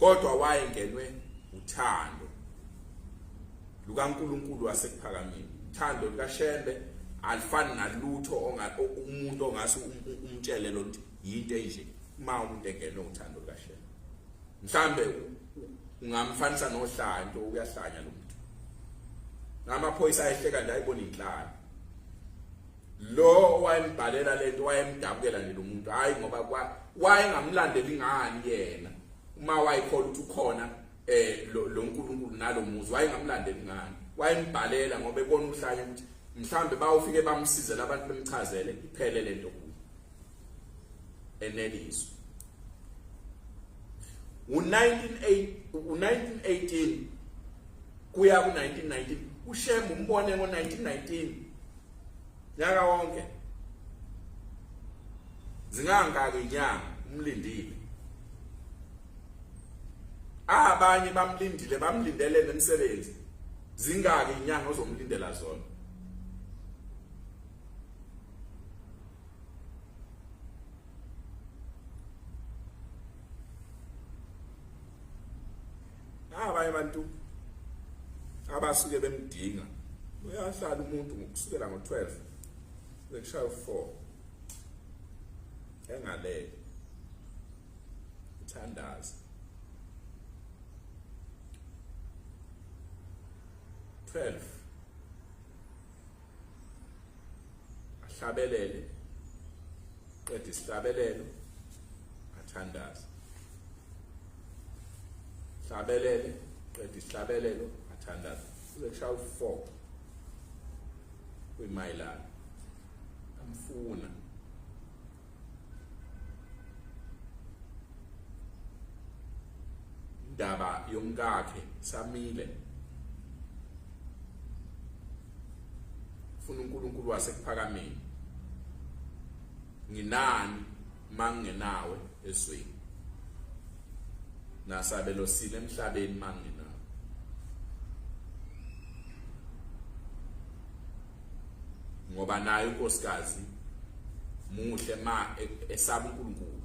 Kodwa wayengenwe uthando lukaNkulunkulu wasekuphakameni. Uthando lukaShembe alifani nalutho umuntu ongase umtshele lo ukuthi yinto enje uma umuntu engenwe uthando lukaShembe. Mhlambe ungamfanisa nohlanya, uyahlanya lo muntu. Namaphoyisa ayehleka nje ayibona inhlanya. Lo owayembhalela lento wayemdabukela nje lo muntu, hayi ngoba wayengamlandeli ngani yena uma wayekholwa ukuthi ukhona lo uNkulunkulu nalomuzi, wayengamlandeli ngani? Wayembhalela ngoba ebona uhlanya ukuthi mhlambe bawufike bamsize labantu bemchazele iphele lento kuye eneliswe. U-1918 kuya ku-1919 uShembe umbone ngo-1919 nyaka wonke, zingangaki inyanga umlindile. Abanye bamlindile, bamlindele nemsebenzi, zingaki inyanga ozomlindela zona? Abanye abantu abasuke bemdinga, uyahlala umuntu ngokusukela ngo-12 sekushaya u-4 engalele uthandaza 12 ahlabelele, qeda isihlabelelo athandaze, hlabelele, qeda isihlabelelo athandaze, kuze kushaya u-4 kwimayilana amfuna. Indaba yomkakhe samile, funa uNkulunkulu wasekuphakameni, nginani mangingenawe ezweni, nasabelo sile emhlabeni mangingenawe. Ngoba naye unkosikazi muhle ma esaba uNkulunkulu.